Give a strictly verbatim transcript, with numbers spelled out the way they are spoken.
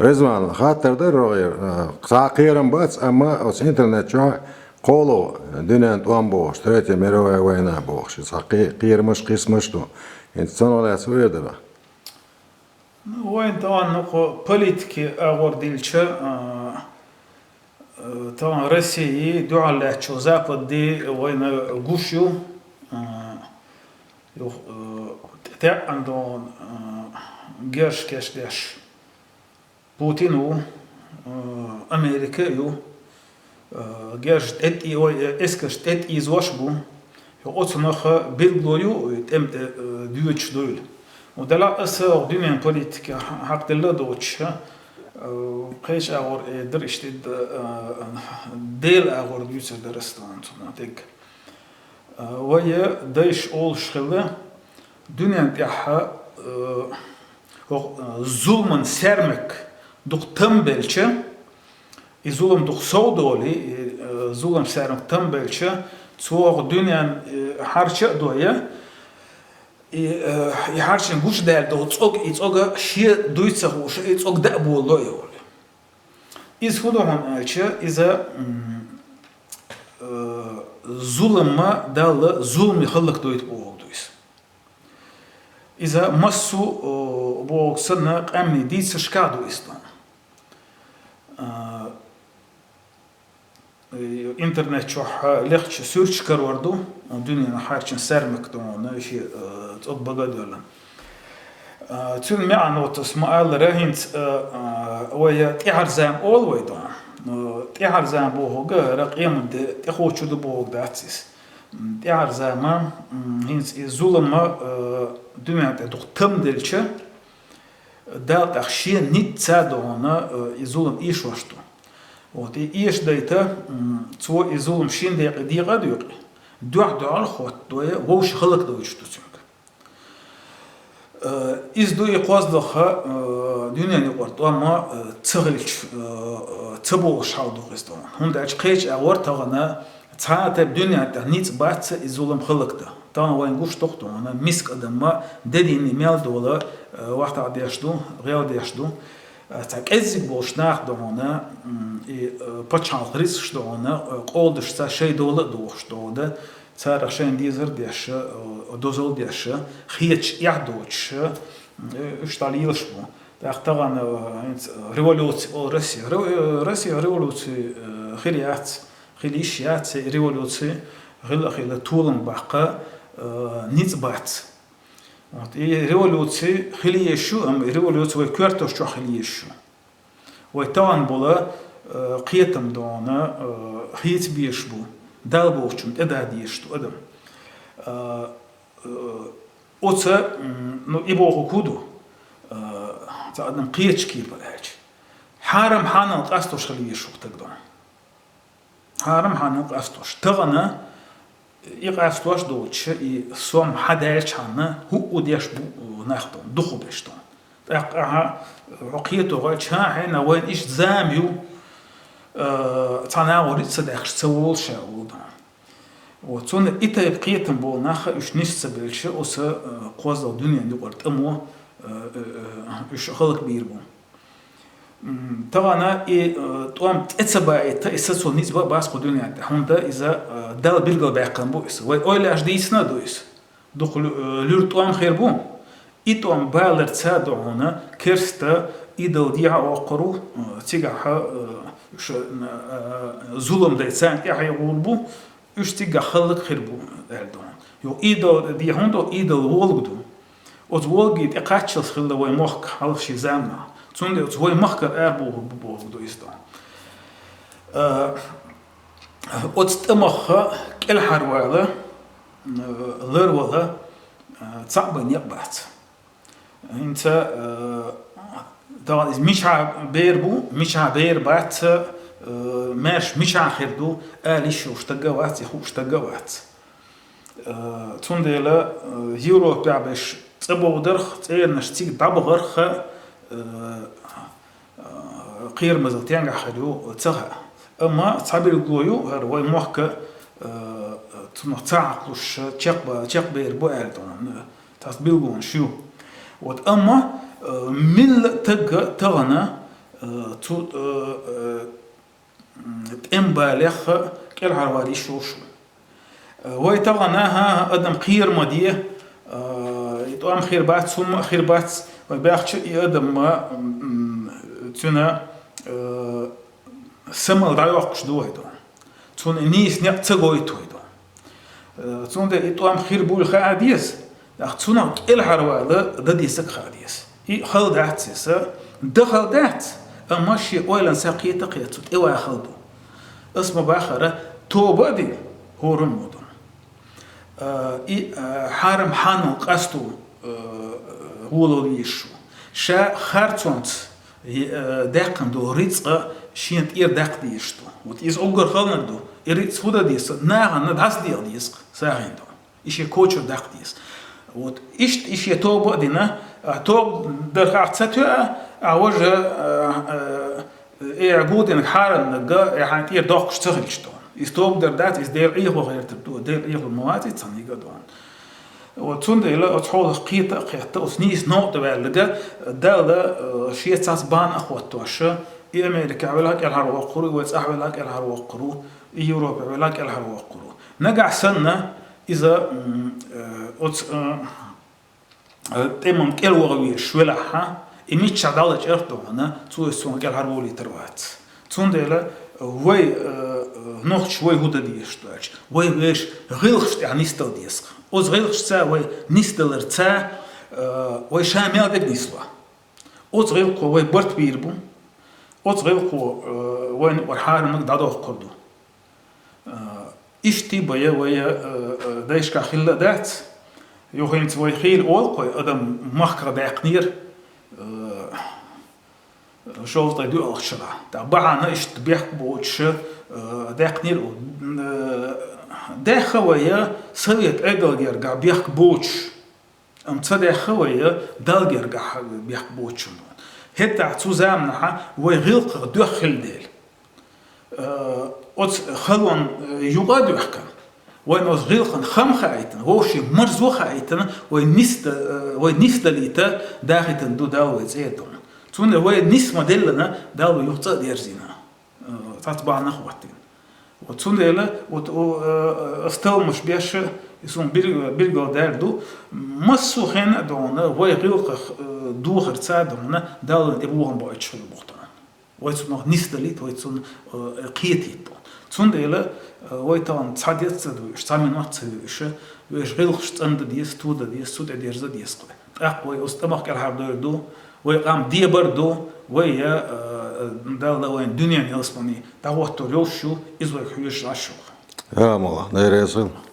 Резван, хаттар дар рогӀера, э, цхьа кхерам бац, амма оцу интернет чохь кхоло дуьненан тӀом бохуш, Третья мировая война бохуш, цхьа кхе-, кхерамаш, кхисамаш ду. ХӀинца цунах лаьцна хӀун эр дара? Ну, вайн тахана кху политики агӀор дилча, а, а, тахана России дуьхьал лаьттачу Западди вайна гуш ю, а, юх-, а, тӀе-, тӀеӀан догӀун, а, герш кечдеш. Путин ву, э, Америка а ю, э, герш тӀетӀи-, ой, э, эскарш тӀетӀийзош а бу. Оцунах билгало ю, э, тӀем тӀе, э, доьдуш дуйла. Делахь аса оха дуьненан политика хьа-, хьакхаделла а доцуш, э, кхечу агӀор, э, дара иштта, э, Делан агӀор дуьйцур дара аса тахана цунах дерг. Э, вай дайша олуш хилла, дуьнен тӀехь, э, хӀокху, э, зуламан саьрмик дукха там белча, и зулам дукха сов долий, и, э, зулам саьрмик там белча, цо хӀокху дуьнен, э, хьарча а дой, и, э, и хьарчийна гучудаьлла долу цӀог, и цӀога шен дуй ца хууш, и цӀог даа болало и олу. Иза хӀун ду хьуна аьлча, иза, м, э, зулам ма Далла зуламе хӀаллакдойту бохург ду иза. Иза массо а, э, бохург санна, къаьмнийн дийцаршкахь ду иза тахана. Э, интернет чохь лехча суьрташ карор ду, дуьненан хьарчийна саьрмик тахана, шен, э, цӀог бага а доьлла. А, цуьнан маьӀна оццу ма-аллара, хӀинца, а, а, вай тӀаьхьарчу зама олу вай тахана. А, тӀаьхьарчу зама бохург хӀара къематде тӀекхочур ду бохург дац иза. М, тӀаьхьарчу зама, м, хӀинца и зулам, а, дуьнен тӀе дукха там делча, Дала тӀаккха шен ницкъ ца догӀуна, а, и зулам эшош ду. Вот, и эшадайта, м, цо и зулам шина декъе декъа а дуьйкъи, дуьхь-дуьхьал а хӀоттадой, вовшах хӀаллакдойтуш ду цуьнга. Э, иза ду и кхозлагӀа, э, дуьненан юкъара тӀом, э, ца хилча, э, э, ца болуш хьал ду иза тахана. ХӀунда аьлча кхечу агӀор тахана цхьа а тайпа дуьнен тӀехь ницкъ бац и зулам хӀаллакдан. Тахана вайна гуш ду-кх тахана, миска адам ма де дийна мел дола, э, вахтах деш ду, гӀел деш ду. Э, цхьа кӀеззиг болуш нах ду хьуна, м, и, э, пачхьалкхан рицкъаш ду хьуна, э, къола дашца шайн дола а дохуш ду хьуна, царах шайна дезар а деш, э, дозалла деш, хеташ эхь доцуш, э, уьш дӀалелаш бу. ТӀаккха тахана, э, хӀинца революци олу Россия. Ре-, э, Россия революци, э, хир яц, хила йиш яц, и революци хила а хила толам баккха, э, ницкъ бац. Вот, и революци хила езаш ю, амма и революци вай коьрташ чохь хила езаш ю. Вай тахана бола, э, кхетам ду хьуна, э, хийца безаш бу, Далла бохучунна тӀеда дезаш ду адам. Э, э, оцу, м, ну, и бохург хӀун ду, э, цхьа адам кхечу кепара аьлча, хьарам-хьанал къастош хила езаш ву стаг ду хьуна. Хьарам-хьанал къастош. Тахана и къастош доцуш, и сом хьадаьллачхьана, хӀуъу деш бу нах тахана, дукхахберш тахана. ТӀаккха ахьа хьо кхето гӀой, чхьа а хьенан вайна иштта зама ю, э, цхьа нахо рицкъ ца даьккхаш ца волуш а ву тахана. Вот, цунна и тайпа кхетам болу нах уьш нис ца белча, оцу, э, кхозлагӀа дуьненан юкъара тӀамо, э, э, э, уьш хӀаллакбийр бу. М, тахана и, э, тӀом тӀе ца баийта, и сацо ницкъ бан а бац кху дуьнен тӀе, хӀунда иза, э, Далла билгалбаьккхина бу иза. Вай ойла еш дийцина а ду иза. Дукха лу-, э, луьра тӀом хир бу. И тӀом баларца ду хьуна керста идол дехьа а воккхур ву, э, цигахь, э, ш-, э, зулам дай царна тӀаьхье гӀур бу, уьш цигахь хӀаллак хир бу, аьлла ду хьуна. Йо, идол дехьа хӀунда, идол волга ду. Оцу волги тӀе кхаччалц хилла вай мохк хьалхаши заманахь. Цундела оцу вай махкара арабохург бу бохург ду иза тахана. Э, оцу тӀамах кӀелхьарвала, э, ларвала, э, цхьаъ бен некъ бац. ХӀинца, э, тахана иза мичахь бер бу, мичахь бер бац, э, маьрша мичахь хир ду, ала йиш йолуш стаг а вац, и хууш стаг а вац. Э, цундела, э, Европехь берш цӀа бовдарх, цӀеранаш цига дӀабахарх, э, э, кхерамазалла тенгахь хир ю ца хаьа. Амма цхьа билгало ю, хӀара вай мохк, э, цунах ца хьакхалуш чекхба-, чекхбер бу аьлла тахана, цхьацца билгалонаш ю. Вот, амма, э, милла а таг а тахана, Э, цу, э, э, м, тӀембалех кӀелхьарвала йиш йолаш ва. Э, вай тахан, хӀа, адам кхера ма де, э, и тӀом хир бац, хӀумма а хир бац, вай баьхача и адам ма, м, цуьнан, э, са мел дӀайоккхуш ду вай тӀом. Цунна нийса некъ ца гойту вай тӀом. Э, цундела и тӀом хир буй хаа деза, тӀаккха цунах кӀелхьарвала дан дезаг хаа деза. И хала дац иза, дан хала дац, амма шен ойланца кхета а кхета цу тӀе ваха хала ду. Ас ма бахара, тоба а дина, хӀораммо ду. Э, и, э, хьарам хьанал къасто, э, волавала везаш ва. Ша харцонца, э, даьккхина долу рицкъа шена тӀера даккха дезаш ду. Вот иза уггар хала ду. И рицкъа хӀун дан деза? Нахана дӀасадекъа деза сагӀина ду. И шен кочара даккха деза. Вот иштта и шен тоба а дина, а, тоба дарх ахь ца тоьа, а, важа, а, а, э, гулдинарг хьарамнарг, э, хьайна тӀера доккхуш ца хилча ду. Иза тоба дар дац, иза Дела Ӏехо гӀертар ду, Дела Ӏехо ма вац иза цхьаннега а ду. Вот цундела оцу хьолах кхета а кхетта, оцу нийса новкъа тӀе ваьлларг, Далла, э, шен цхьацца бахьана а хӀоттош, и Америкехь велахь а кӀелхьарвоккхур ву, и вай цӀахь велахь а кӀелхьарвоккхур ву, и Европехь велахь а кӀелхьарвоккхур ву. Нагахь санна иза, м, э, оцу, э, э, тӀеман кӀел ваха везаш велахь, хьа, и миччахь дӀалачкъа а ду хьуна, цо иза цунах кӀелхьарволийтар вац. Цундела вай, э, э, нохчий вай хӀун дан дезаш ду аьлча, вай вешан гӀиллакхаш тӀехь нисдала деза. Оцу гӀиллакхашца вай нисдаларца, э, вай ша мел дерг нисло. Оцу гӀиллакхо вай барт бийр бу. Оцу гӀиллакхо, э, вайна юкъара хьарамнарг дӀадоккхур ду. Э, иштта бен вай, э, э, дайшкахь хилла а дац. Юха хӀинца вай хийла олу-кх вай, адам махках даьккхинера, э, шовзткъе доьалгӀачу шарахь. ТӀаккха бахьана иштта бехк боцуш, э, даьккхинера, э, даьхна вай Совет Ӏедалгергахь бехк боцуш. Амма ца даьхна вай Далла гергахь бехк боцуш. ХӀетахь цу заманахь вай гӀиллакхах доьхна хилла дела, э, оцу халонна, э, юкъа а доьхкина, вайна оцу гӀиллакхан хам хаийтина, вовшийн марзо хаийтина, вай нисда-, э, вай нисдалийта дахийтина ду Дала вай цӀера ду. Цундела вай нис ма-деллина, Дала вай юха цӀа а дерзийна. Э, цхьацца бахьанах хӀоттийна. Вот цундела, вот, о, э, ас талламаш беш, и суна бир-, билгалдаьлла ду, массо а хенахь а ду хьуна, вай гӀиллакхах, э, дохарца а ду хьуна, Далла тӀе бохам боуьйтуш хир бу-кх тхуна. Вай цунах нисдалийта, вай цунна, э, кхетийта ду. Цундела, э, вай тахана цхьа де ца вуьйш, цхьа минот ца вуьйш, вешан гӀиллакхаш цӀандан деза, тодан деза, цу тӀе дерза деза-кх вай. ТӀаккха вай оцу тӀамах кӀелхьардовр ду, вай къам дебар ду, вай я, э, Далла вайна дуьненан ялсамани дӀахӀоттор йолуш ю, иза вайга хьоьжуш Ӏаш ю. Амала, Дела реза хуьлда.